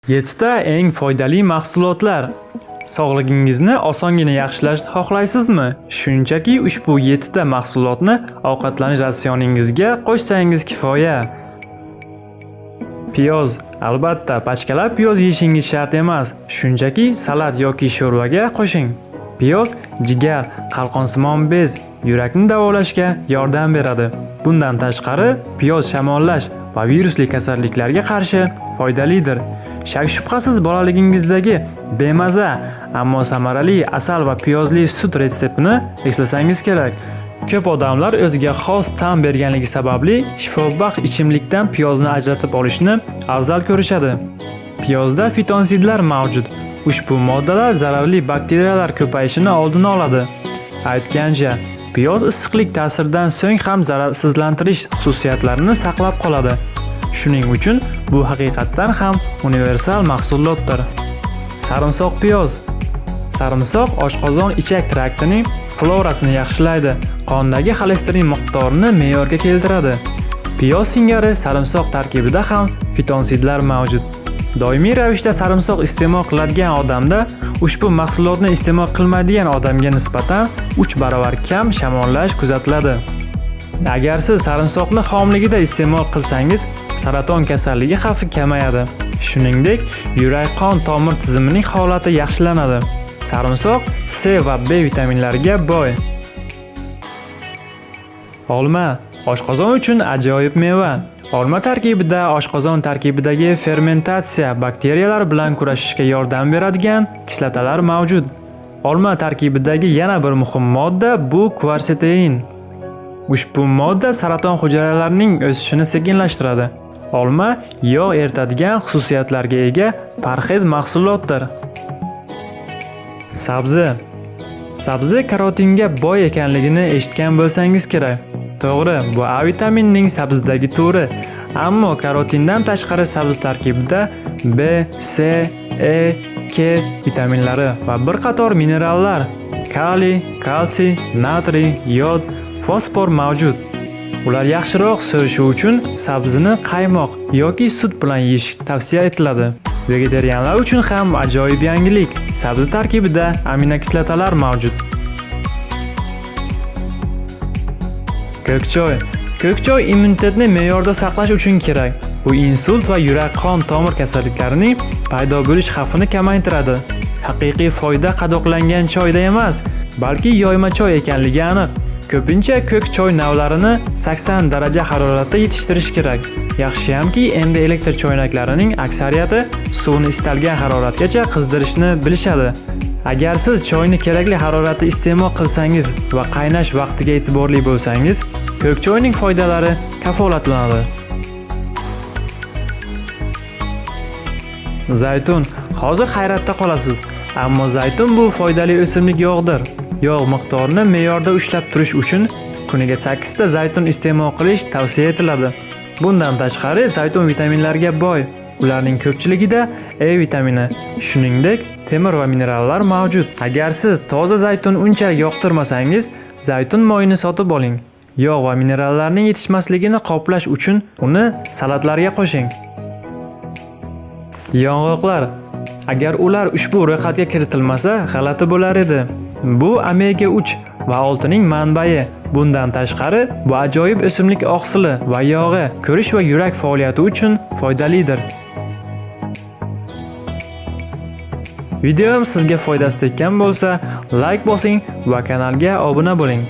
7 ta eng foydali mahsulotlar. Sog'lig'ingizni osongina yaxshilashni xohlaysizmi? Shunchaki ushbu 7 ta mahsulotni ovqatlanish ratsioningizga qo'shsangiz kifoya. Piyoz. Albatta, pachkalab piyoz yeyishingiz shart emas. Shunchaki salat yoki sho'rvaga qo'shing. Piyoz jigar, qalqonsimon bez, yurakni davolashga yordam beradi. Bundan tashqari, piyoz shamollash va virusli kasalliklarga qarshi foydalidir. Shak-shubhasiz bolaligingizdagi bemaza, ammo samarali asal va piyozli sut retseptini eslasangiz kerak. Ko'p odamlar o'ziga xos ta'm berganligi sababli shifobaxsh ichimlikdan piyozni ajratib olishni afzal ko'rishadi. Piyozda fitonsidlar mavjud. Ushbu moddalar zararli bakteriyalar ko'payishini oldini oladi. Aytgancha, piyoz issiqlik ta'siridan so'ng ham zararsizlantirish xususiyatlarini saqlab qoladi. Shuning uchun bu haqiqatdan ham universal mahsulotdir. Sarimsoq piyoz. Sarimsoq oshqozon ichak traktining florasini yaxshilaydi, qondagi xolesterin miqdorini me'yorga keltiradi. Piyoz singari sarimsoq tarkibida ham fitonsidlar mavjud. Doimiy ravishda sarimsoq iste'mol qiladigan odamda ushbu mahsulotni iste'mol qilmaydigan odamga nisbatan 3 barobar kam shamollash kuzatiladi. Agar siz sarimsoqni xomligida iste'mol qilsangiz, saraton kasalligi xavfi kamayadi. Shuningdek, yurak-qon tomir tizimining holati yaxshilanadi. Sarimsoq C va B vitaminlariga boy. Olma oshqozon uchun ajoyib meva. Olma tarkibida oshqozon tarkibidagi fermentatsiya bakteriyalar bilan kurashishga yordam beradigan kislotalar mavjud. Olma tarkibidagi yana bir muhim modda bu kvarsetein. Ushbu modda saraton hujayralarining o'sishini sekinlashtiradi. Olma yog' eritadigan xususiyatlarga ega parhez mahsulotdir. Sabzi. Sabzi karotinga boy ekanligini eshitgan bo'lsangiz kerak. To'g'ri, bu A vitaminining sabzidagi turi. Ammo karotindan tashqari sabzi tarkibida B, C, E, K vitaminlari va bir qator minerallar kaliy, kalsiy, natriy, yod, fosfor mavjud. Ular yaxshiroq so'rishi uchun sabzini qaymoq yoki sut bilan yeyish tavsiya etiladi. Vegetarianlar uchun ham ajoyib yangilik. Sabzi tarkibida aminokislotalar mavjud. Ko'k choy. Ko'k choy immunitetni me'yorda saqlash uchun kerak. Bu insult va yurak-qon tomir kasalliklarining paydo bo'lish xavfini kamaytiradi. Haqiqiy foyda qadoqlangan choyda emas, balki yoyma choy ekanligi aniq. Ko'pincha ko'k choy navlarini 80 daraja haroratda yetishtirish kerak. Yaxshiyamki, endi elektr choynaklarining aksariyati suvni istalgan haroratgacha qizdirishni bilishadi. Agar siz choyni kerakli haroratda iste'mol qilsangiz va qaynash vaqtiga e'tiborli bo'lsangiz, ko'k choyning foydalari kafolatlanadi. Zaytun. Hozir hayratda qolasiz, ammo zaytun bu foydali o'simlik yog'idir. Yog' miqdorini me'yorda ushlab turish uchun kuniga 8 ta zaytun iste'mol qilish tavsiya etiladi. Bundan tashqari, zaytun vitaminlarga boy. Ularning ko'pchiligida E vitamini, shuningdek, temir va minerallar mavjud. Agar siz toza zaytun unchalik yoqtirmasangiz, zaytun moyini sotib oling. Yog' va minerallarning yetishmasligini qoplash uchun uni salatlarga qo'shing. Yong'oqlar. Agar ular ushbu ro'yxatga kiritilmasa, g'alati bo'lar edi. Bu omega 3 va 6 ning manbai. Bundan tashqari, bu ajoyib o'simlik oqsili va yog'i ko'rish va yurak faoliyati uchun foydalidir. Videom sizga foydasi tekkan bo'lsa, like bosing va kanalga obuna bo'ling.